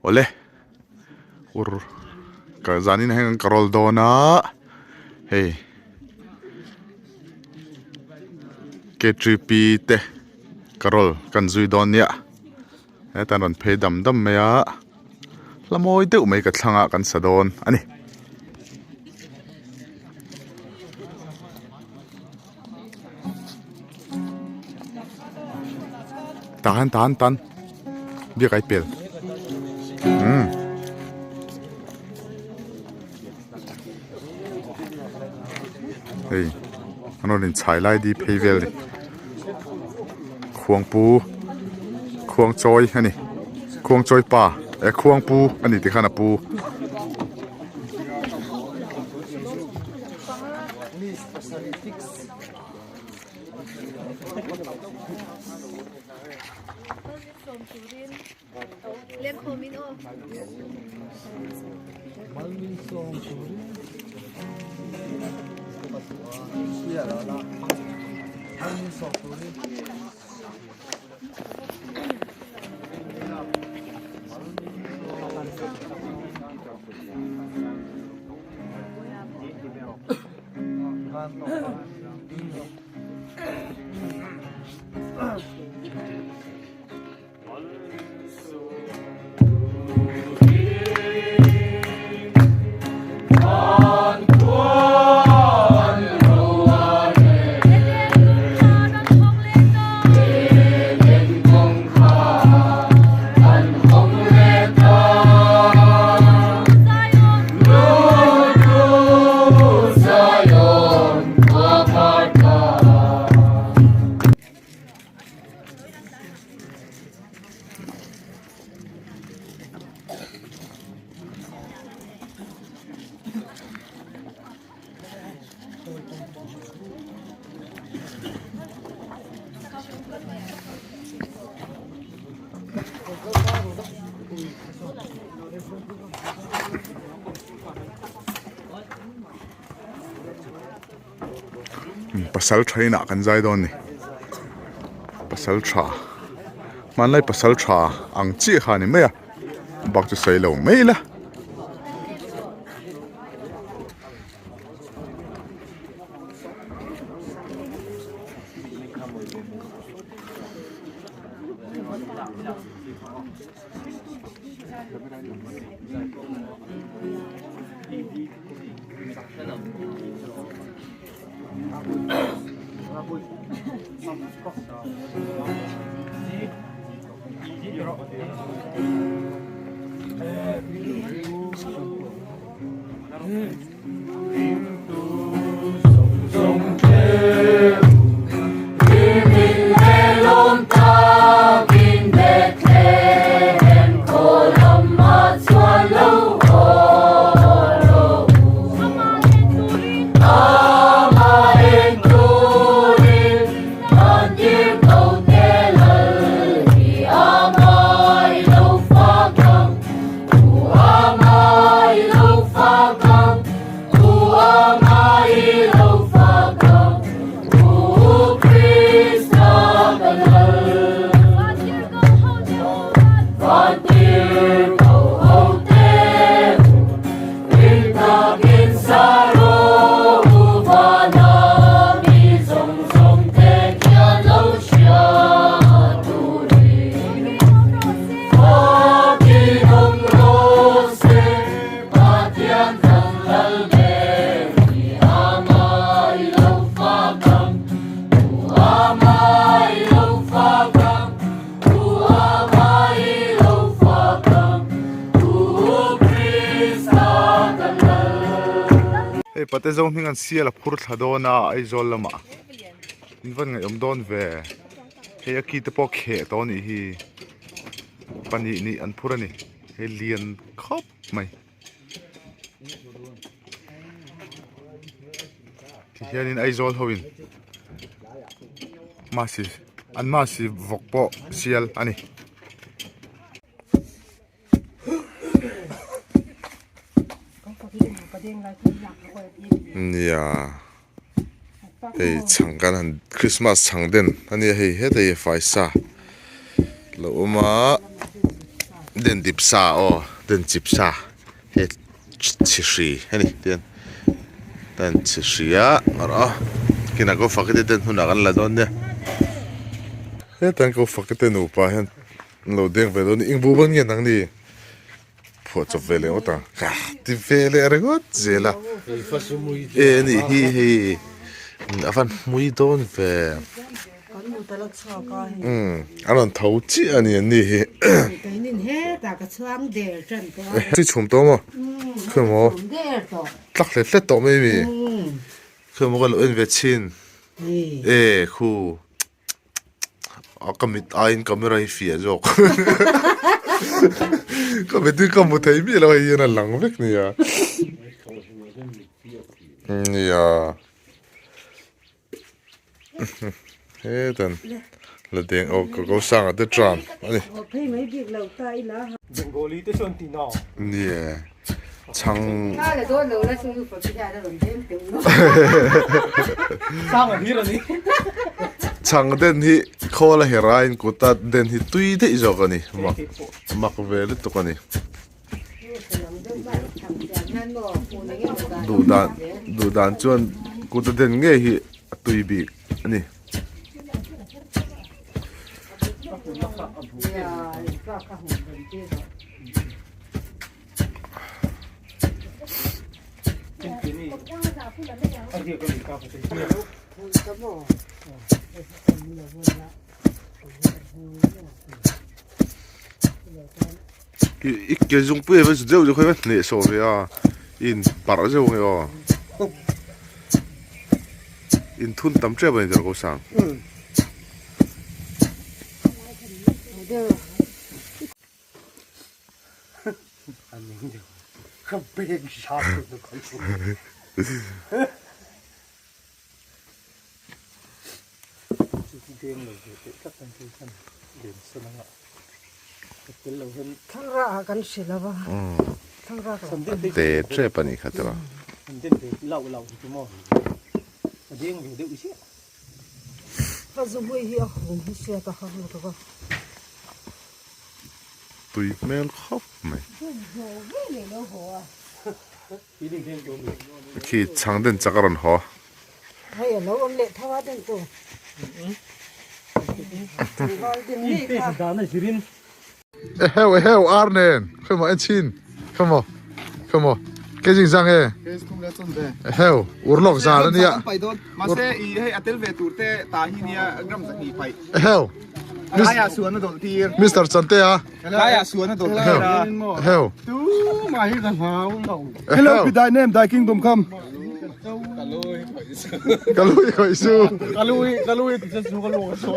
Awle ur ka zanin hian ka roll dawn a hei K3P te ka roll kan zui dawn nia heta an rawn phei dam dam mai a hla mawi deuh mai ka thlangah kan sa dawn a ni. Tah hian tah hian tan biak ai pel umm hei an rawn inchhai lai di phei vel a ni khuangpu khuangchawi a ni khuangchawi pa eh khuangpu a ni tikhan a pu. Pasal tha inah kan zai dawn a ni pasal tha hmanlai pasal tha ang chiah kha a ni mai a bak chu sawi lo mai ila. Hei pate zo hming an sial a phur thla dawn a Aizawl lamah in van ngaihawm dawn ve hei a ki te pawh kheh tawh a nih hi pahnih nih an phur a ni hei lian khawp mai. Tihianin Aizawl ho in masi an masi vawk pawh sial a ni. Nia hei chhang kan han Christmas chhang den a nia hei hetah hi faisa lo awm a. Den dip sa aw den chip sa he chhi hri a ni tian den chhi hri a rawh a kinah ko fak te den hunah kan la dawn nia hetah ko fak te nupa hian an lo deng ve dawn a ni eng buh ban nge nang ni. Phuah chawp ve leh ngawt ang ka ti ve leh ringawt zel a e anih hi hei a van hmui dawn ve umm a rawn tho chiah a ni an ni hi chi chhum tawh maw khawi maw tlak hlet hlet tawh mai mi khawi maw ka lo en ve chhin e khu. A ka mit aiin camera hi fiah zawk ka mit hi ka hmu thei miah lo hei hian a lang vek nia nia hetan la deng aw ka ko sanga te tram ani nia chhang chhang den hi khawl a herh a in kut a den hi tui daih zawk a ni mak mak ve lutuk a ni duh dan duh dan chuan kut a den ngei hi a tui bik a ni. I ke zungpui ah hian deuh deuh kha hneh sawh ve a i in parh zeuh ang e aw in thun tam tep a ni tawh kosang. Te tep a nih kha tiraw. Tui hmel khawp mai. Khi chhang den chak a rawn haw. Eheu eheu ar nen khawi maw en chhin khawi maw khawi maw ke zing zang e eheu ur lawk zan ania eheu Mister Chantea eheu Hello Pidai name Dai Kingdom come Kalui khawih su. Kalui kalui ti chu ka lu ka chu.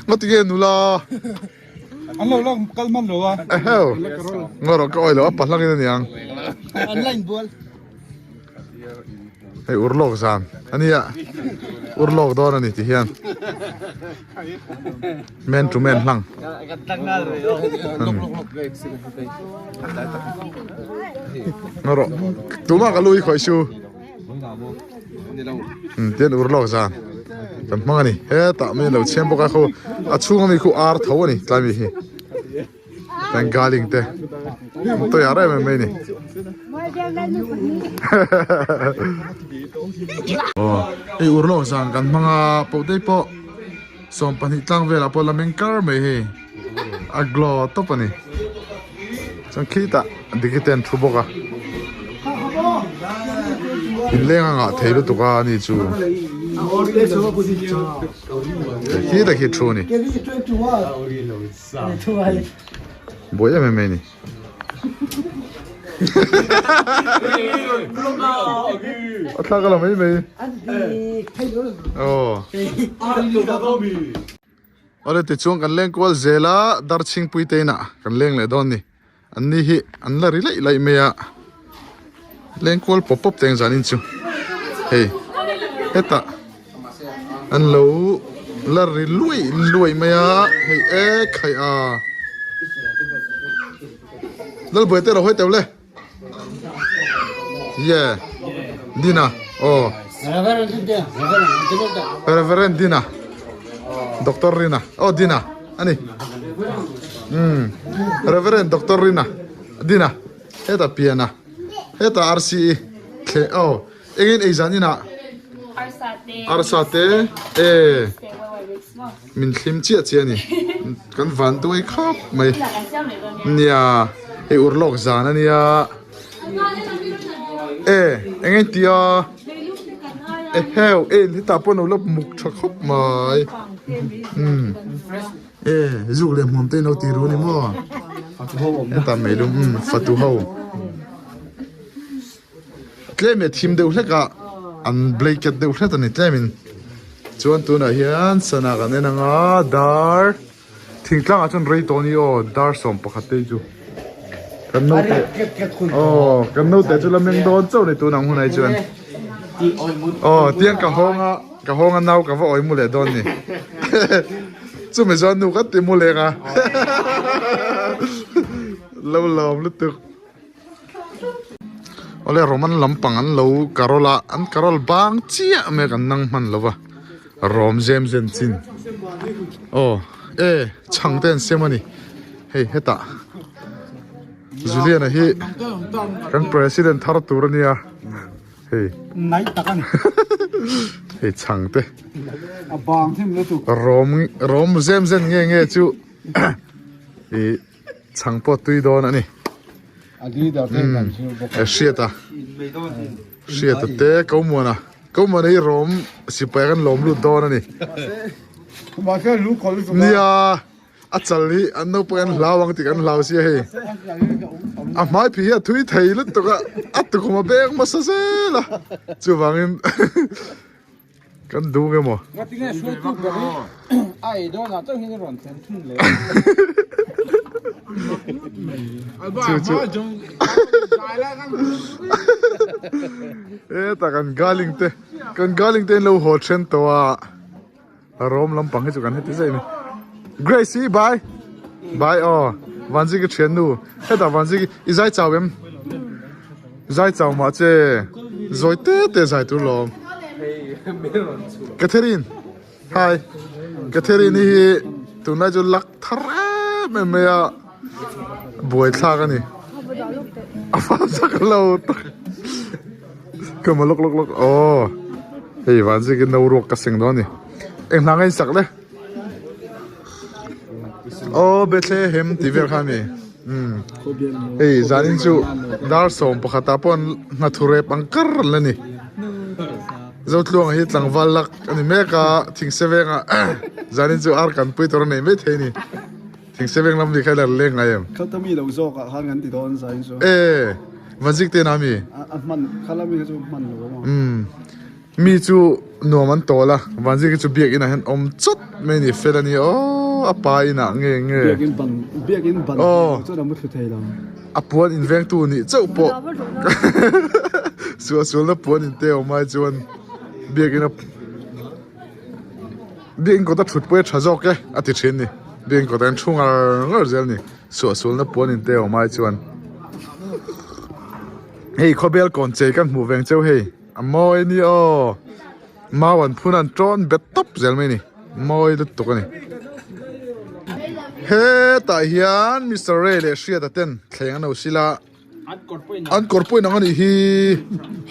Ngati nge nula. An lo lak kal man lo a. Eheu. Ngawr ka oi lo a pahlang in aniang. An line bual. Hei urlawk zan ania. Urlawk dawn ani ti hian. Man to man hlang. Ngawr tuma ka lui khawih su. Tian urlawk zan kan hmang ani. Hetah mi lo chhiam bawk a khu a chhung ami khu ar tho ani tlai mi hi. Kan galing te tawih ar em em mai ni. Aw hei urlawk zan kan hmang a pawh te pawh 12 tlang velah pawh la meng kar mai hei a glow tawp a ni chuan khitah diki te an thu bawk a inleng a ngah thei lutuk a ani chu khitah khi thu a ni. Buai em em mai ni. A thlak a la mai mai. Aw. Awle tichuan kan leng kual zel a Darchhingpui te inah kan leng leh dawn ni. An ni hi an la ri laih laih mai a. Leng kual pawp pawp teng zanin chu hei hetah an lo la ri luai luai mai a hei ek hai a Lalbuai te ro hawi teuh le yeah Dina aw Reverend Dina Doctor Rina aw Dina. ani. Umm Reverend Doctor Rina Dina hetah piana hetah RCE thleh aw engin ei zan inah arsa te e min thlim chiah chiah ani kan van tuai khap mai nia hei urlawk zan ania e eng eng tia eheu en hetah pawh an lo la muk tha khawp mai umm e zuk leh hmuam te in lo ti ru a ni maw hetah meilum umm fatu ho. Tlem leh thim deuh hlek a an blanket deuh hret a ni tlemin chuan tunah hian sana kan en ang a dar thingtlang ah chuan rei tawh a ni aw dar 11 te hi chu kan naute aw kan naute chu la meng dawn chauh a ni tunang hunah hi chuan aw tiang ka hawng a ka hawng a nau ka va awi mu leh dawn a ni chumi chuan nu ka ti mu leng a lo lawm lutuk. Awle Roman lampang an lo carol a an carol bang chiah mai a kan nang hman lo va rawm zem zen chin aw e chhang te an sem a ni hei hetah Juliana hi kan president thar tur a nia hei hei chhang te rawm rawm zem zen nge nge chu ih. Chhang pawh tui dawn a ni. Hriat a Hriat a te Komuana Komuana hi rawm sipai kan lawm lut dawn a ni. Nia a chal hi an naupang an hlau ang tih kan hlau sia hei. A hmai phih hi a thui thei lutuk a a tukhum a beng hmasa zel a chuvangin Kan duh nge maw? Ngatinge hruaitu ber hi a ei dawnah chauh hian i rawn thlen thung le? Chu chu. Hetah kan galing te kan galing te an lo haw then tawh a a rawm lampang hi chu kan heti zai mai. Grace hi bye bye aw Vanziki thiannu hetah Vanziki i zai chau em? Zai chau mah che zawi te te zai tur lawm. Catherine hi Catherine hi tunlai chu luck thar em em mai a buai thlak a ni a fa chak lo tak ka ma lawk lawk lawk aw hei van zik in no ruak ka seng dawn a ni eng hna nge in sak le aw Bethlehem tih vel kha a ni. Umm hei zanin chu dar 11 ah pawh an hnathu rep ang kar an la ni Zotluanga hi tlangval lak a ni mek a thingse vengah zanin chu ar kan pui tur a nei mai thei a ni thingse veng lam ni kha ila leng ngai em. Khalta mi lo zawk ah khan kan ti dawn zanin chu. E Vanzik te na mi? A hman khala mi kha chu hman lo a maw. Umm Mi chu nuam an tawl a, Vanziki chu biakinn ah hian awm chawt mai a ni, fel a ni aw, a pa inah nge nge. Biakinn ban, biakinn ban Aw. chuan a mu thlu thei lo. A puan invengtu nih chauh pawh suahsualna puan inte awm ai chuan biakinn a biakinn kawta thut pawh hi a tha zawk e a ti thin a ni, biakinn kawtah hian thu ngar ngar zel a ni, suahsualna puan inte awm ai chuan. Hei khawbel kawn chei kan hmuh veng cheu hei. A mawi ni aw mau an phun an tawn bet tawp zel mai ni mawi lutuk a ni hetah hian Mister Ray leh Hriata ten thleng an lo sil a an kawr pawh inang a nih hi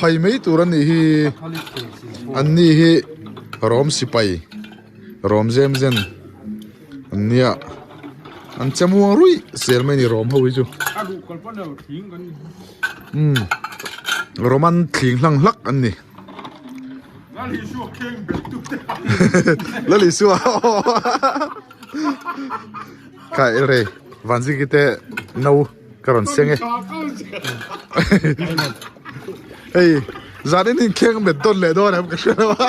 hai mai tur an nih hi an ni hi rawm sipai rawm zem zen an nia an che muang ruih zel mai ni rawm ho hi chu. Umm Roman thling hlang hlak an ni. Lal Isua Kha el rei Vanziki te no ka rawn seng e. Hei zan in inkheng met dawn leh dawn em ka hria lo a.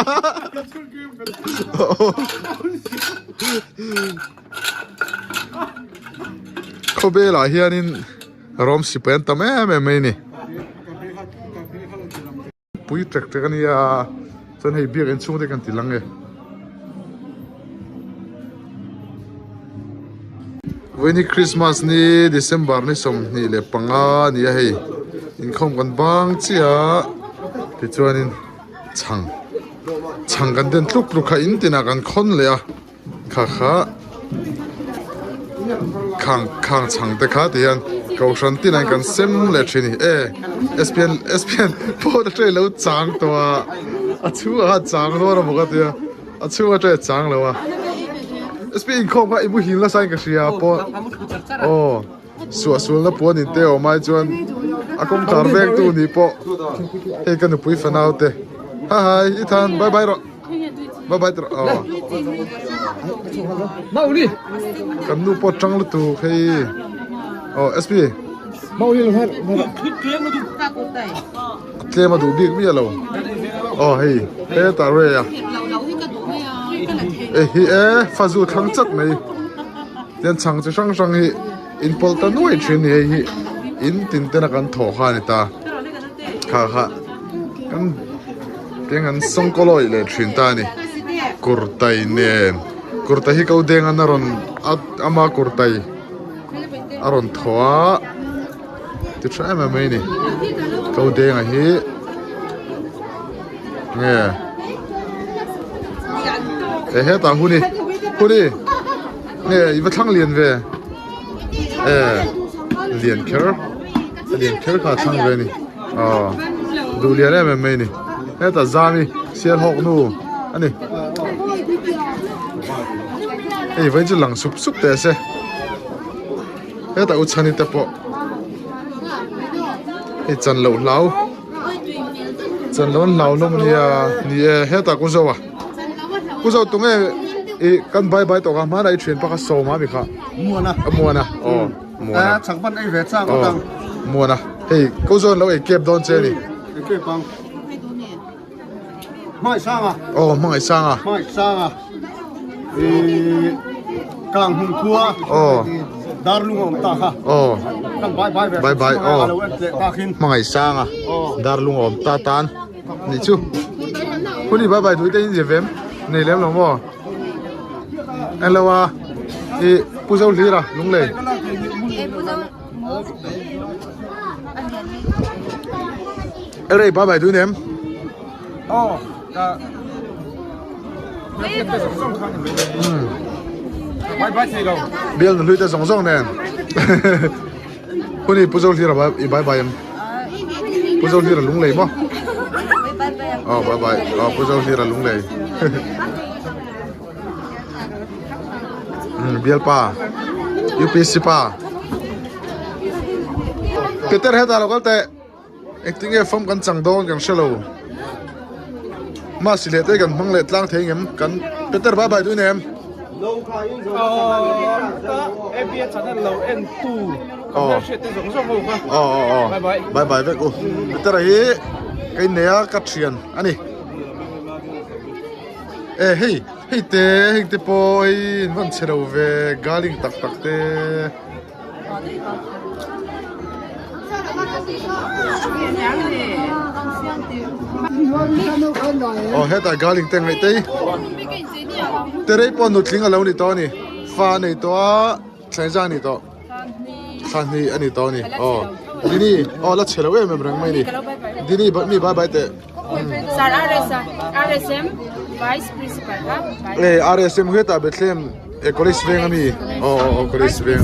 Khawvelah hianin Rawm sipai an tam em em mai a ni. Pui tek tek a nia chuan hei biakinn chhung te kan ti lang e. Vawiin hi Christmas ni December ni 25 a ni a hei inkhawm kan bang chiah a tichuanin chhang chhang kan den tluk tluk kha in tinah kan khawn leh a kha kha. Khang khang chhang te kha ti hian kohhran tin ah hian kan sem leh thin a ni e SPN SPN phone atang ilo chang tawh a a chhungah khan chang dawn a maw ka tia a chhung atang a chang lo a SPN inkhawm kha i muhil nasa in ka hria pawh aw suahsualna puan in te a awm ai chuan a kawngkhar veng tu nih pawh hei ka nupui fanau te ha hai i than bye bye rawh. Bye bye tawh aw. Mauli. Kan nu pawh tang lutuk hei. Aw SP. Mauli lo her. Tlem a duh bik miah lo. Aw hei hetah re a. E hi e fazu thlang chat mai. Tian chhang chi hrang hrang hi in pawlh ta nuai thin ni hei hi in tin tena kan thawh kha a ni ta. Kha kha kan. Teng an sawngkaw lawih leh thin ta a ni kurtai nen kurtai hi ko deng an a rawn ama kurtai a rawn thaw a ti tha em em mai a ni ko denga hi nge e hetah hun hi hun hi nge i va thlang lian ve e lian kher a lian kher kha a thlang ve a ni. Aw duh lian em em mai a ni hetah zam hi sial hawk nu a ni hei vawiin chu lang sup sup teh se hetah u chhani te pawh hei chan loh hlau chan loh an hlau hlawm a nia ni e hetah ku zo a ku zo tunge ih kan bye bye tawh kha hmanah i thian pakhat sawm a mi kha muana muana aw. Muana. A chak ban ei ve chak ngawt ang. Muana. Hei ko zawn lo ei kep dawn che ni. Ei kep ang. Hmangaih sanga. Oh hmangaih sanga. Hmangaih sanga. E kang hmun khua. Oh. Darlung awm ta kha. Oh. Kan bye bye ve. Bye bye. Oh. Hmangaih sanga. Oh. Darlung awm ta tan. Ni chu. Huni bye bye tui te in zevem. Nei lem lo maw. Hello a i pu zo hlir a lunglei Elrei bye bye duin em Oh ka Bye bye thei lo Bial nu hlui te zawng zawng nen Huni pu zo hlir a i bye bye em Pu zo hlir a lunglei maw Oh bye bye oh pu zo hlir a lunglei Bialpa UPC pa Peter hetah lo kal teh engtin nge fam kan chang dawn kan hre lo mahse leh te kan hmang leh tlang thei ngem kan Peter bye bye duh nem Bye bye vek u Peter hi ka innei a ka thian a ni. E hei hei te heng te pawh hei in rawn chhe lo ve garling tak tak te aw hetah garling te ngaih te hi te rei pawh nutling a lo ni tawh a ni fa a nei tawh a thleng zan a ni tawh thla hnih a ni tawh a ni aw dini aw la chhe lo em em reng mai a ni dini mi bye bye teh. Sir RSM Vice Principal ha. Eh RSM hetah Bethlehem eh college veng ami aw aw aw college veng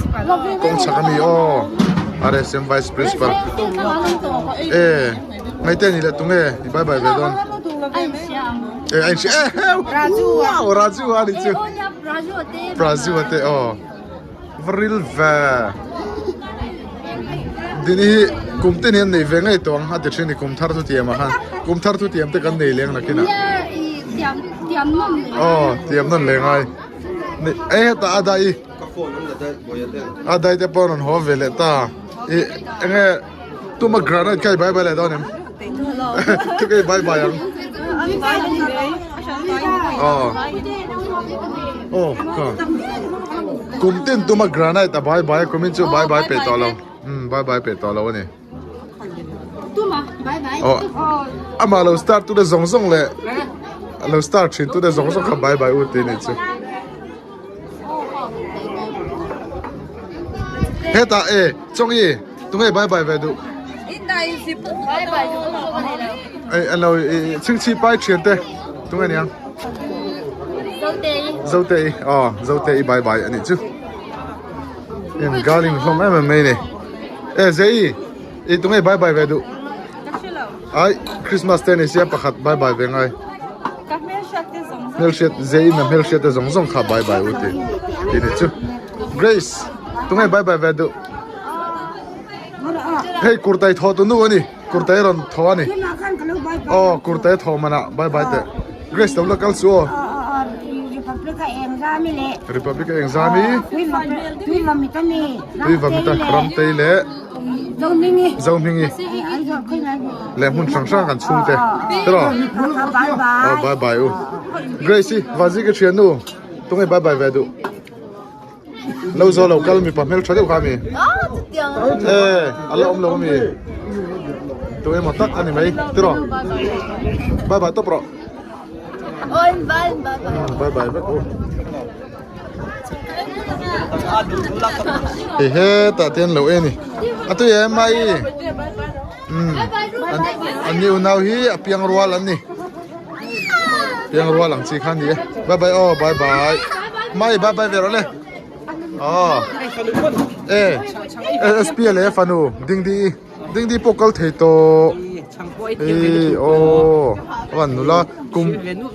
kawng chhak ami aw RSM Vice Principal eh ngaite ni leh tunge i bye bye ve dawn eh a inhria eh heu wow Raju a ni chu Raju a te aw Va ril ve. Dini hi kum te hian nei ve ngei tawh ang a ti thin ni kum thar thu tiam ah khan kum thar thu tiam te kan nei leng nakin ah. Aw tiam nawn leh ngai. E hetah a dai a dai te pawh rawn haw ve leh ta i enge tuma granite kha i bye bye leh dawn em? Thu ka i bye bye ang. Aw. Aw kha. Kum tin tuma granite a bye bye a kumin chu bye bye peih tawh lo. Umm bye bye peih tawh lo a ni. Aw amah lo start tu te zawng zawng leh lo start thin tu te zawng zawng kha bye bye u tih a nih chu. Hetah e Chawngyi tunge bye bye ve duh. Ei an lo i chhingchhi pai thian te tunge niang. Zote i aw Zote i bye bye anih chu. In garling hlawm em em mai ni. E Zei i tunge bye bye ve duh. Ai Christmas te ni sia pakhat bye bye ve ngai. Ka hmelhriat te zawng zawng. Hmelhriat Zei in a hmelhriat te zawng zawng kha bye bye u ti. Ti ni chu. Grace tunge bye bye ve duh. Hei kurtai thaw tu nu ani. Kurtai rawn thaw ani. Aw kurtai thaw manah bye bye teh. Grace lo la kal chu aw. Republic a engzami. Tuivamita Ramtei leh Zohmingi leh hmun hrang hrang kan chhung te tiraw. Aw bye bye u. Grace i Vazi ka thian nu tunge bye bye ve duh. Lo zo lo kal mipa hmel tha deuh kha ami. E a la awm lo ami. Tu emaw tak ani mai tiraw. Bye bye tawp rawh. Bye bye vek u. Hei hetah te an lo en ni. A tui em mai. Umm an ni unau hi a piang rual an ni. Piang rual ang chi kha ni e. Bye bye aw bye bye. Mai bye bye ve rawh le. Aw. E SP leh fanu Dingdi Dingdi pawh kal thei tawh. E aw a van nula kum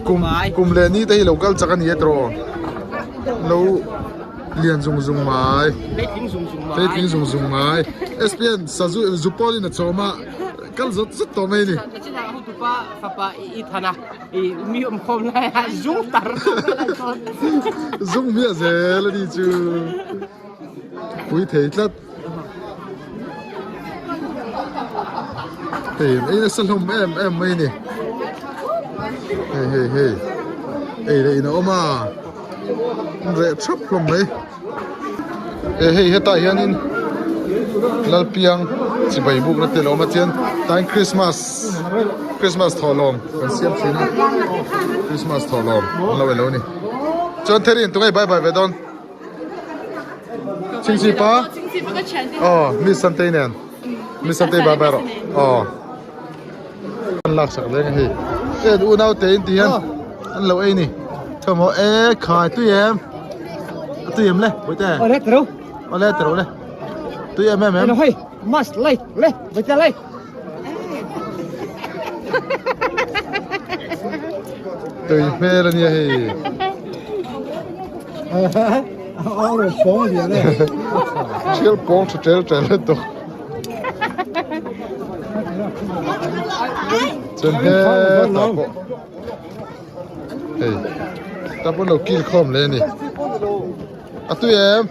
kum kum leh ni te hi lo kal chak a ni e tiraw. Lo lian zung zung mai. Hleitling zung zung mai. SP hian sazu zupawl in a chawm a kal zawt zawt tawh mai a ni. Fapa i than a i mi awm khawm lai a zung tar zung miah zel a ni chu pui thei tlat hei an ei nasa hlawm em em mai a ni hei hei hei ei leh in a awm a an reh thap hlawm mai. E hei hetah hianin Lalpiang chibai bukna te a lo awm a chuan tain Christmas Christmas thawhlawm kan siam thin a Christmas thawhlawm an lo elo a ni chuan Therin tunge bye bye ve dawn Chingchi pa aw Miss Santei nen Miss Santei bye bye rawh aw an lak sak reng a hei en unau te in ti hian an lo ei ni thawmhnaw e khai tui em a tui em le bawihte Ole tero ole tero le tui em em em hei mas lai le bawihte lai tui hmel ania hei thial pawng tha tel tel lutuk Chuan hetah pawh hei tah pawh lo kil khawm leh a ni a tui em.